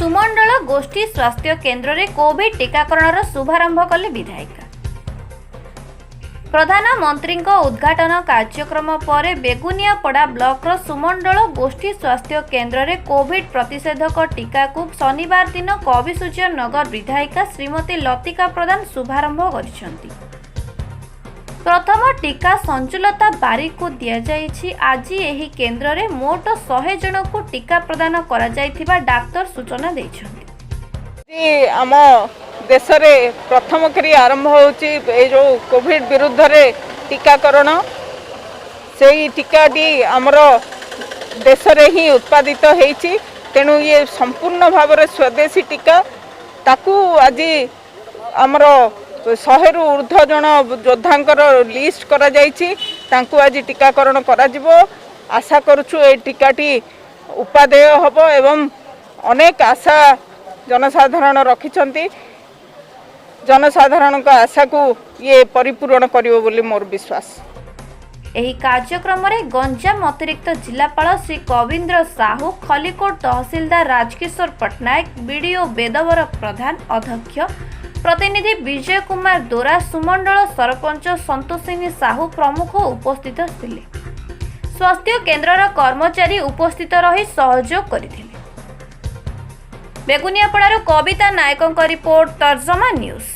ସୁମଣ୍ଡଳ ଗୋଷ୍ଠୀ ସ୍ୱାସ୍ଥ୍ୟ କେନ୍ଦ୍ରରେ କୋଭିଡ୍ ଟିକାକରଣର ଶୁଭାରମ୍ଭ କଲେ ବିଧାୟିକା। ପ୍ରଧାନମନ୍ତ୍ରୀଙ୍କ ଉଦ୍ଘାଟନ କାର୍ଯ୍ୟକ୍ରମ ପରେ ବେଗୁନିଆପଡ଼ା ବ୍ଲକର ସୁମଣ୍ଡଳ ଗୋଷ୍ଠୀ ସ୍ୱାସ୍ଥ୍ୟ କେନ୍ଦ୍ରରେ କୋଭିଡ୍ ପ୍ରତିଷେଧକ ଟିକାକୁ ଶନିବାର ଦିନ କବିସୂର୍ଯ୍ୟନଗର ବିଧାୟିକା ଶ୍ରୀମତୀ ଲତିକା ପ୍ରଧାନ ଶୁଭାରମ୍ଭ କରିଛନ୍ତି। ପ୍ରଥମ ଟିକା ସଞ୍ଜୁଲତା ବାରିକକୁ ଦିଆଯାଇଛି। ଆଜି ଏହି କେନ୍ଦ୍ରରେ ମୋଟ 100 ଜଣଙ୍କୁ ଟିକା ପ୍ରଦାନ କରାଯାଇଥିବା ଡାକ୍ତର ସୂଚନା ଦେଇଛନ୍ତି। ଆଜି ଆମ ଦେଶରେ ପ୍ରଥମ କରି ଆରମ୍ଭ ହେଉଛି ଏଇ ଯେଉଁ କୋଭିଡ଼ ବିରୁଦ୍ଧରେ ଟୀକାକରଣ। ସେଇ ଟୀକାଟି ଆମର ଦେଶରେ ହିଁ ଉତ୍ପାଦିତ ହେଇଛି। ତେଣୁ ଇଏ ସମ୍ପୂର୍ଣ୍ଣ ଭାବରେ ସ୍ୱଦେଶୀ ଟୀକା। ତାକୁ ଆଜି ଆମର 100ରୁ ଉର୍ଦ୍ଧ୍ୱ ଜଣ ଯୋଦ୍ଧାଙ୍କର ଲିଷ୍ଟ କରାଯାଇଛି। ତାଙ୍କୁ ଆଜି ଟୀକାକରଣ କରାଯିବ। ଆଶା କରୁଛୁ ଏଇ ଟୀକାଟି ଉପାଦେୟ ହେବ ଏବଂ ଅନେକ ଆଶା ଜନସାଧାରଣ ରଖିଛନ୍ତି। ଜନସାଧାରଣଙ୍କ ଆଶାକୁ ଇଏ ପରିପୂରଣ କରିବ ବୋଲି ମୋର ବିଶ୍ୱାସ। ଏହି କାର୍ଯ୍ୟକ୍ରମରେ ଗଞ୍ଜାମ ଅତିରିକ୍ତ ଜିଲ୍ଲାପାଳ ଶ୍ରୀ କବୀନ୍ଦ୍ର ସାହୁ, ଖଲିକୋଟ ତହସିଲଦାର ରାଜକିଶୋର ପଟ୍ଟନାୟକ, ବିଡିଓ ବେଦବର ପ୍ରଧାନ, ଅଧ୍ୟକ୍ଷ ପ୍ରତିନିଧି ବିଜୟ କୁମାର ଦୋରା, ସୁମଣ୍ଡଳ ସରପଞ୍ଚ ସନ୍ତୋଷିନୀ ସାହୁ ପ୍ରମୁଖ ଉପସ୍ଥିତ ଥିଲେ। ସ୍ୱାସ୍ଥ୍ୟ କେନ୍ଦ୍ରର କର୍ମଚାରୀ ଉପସ୍ଥିତ ରହି ସହଯୋଗ କରିଥିଲେ। ବେଗୁନିଆପଡ଼ାରୁ କବିତା ନାୟକଙ୍କ ରିପୋର୍ଟ, ତର୍ଜମା ନ୍ୟୁଜ୍।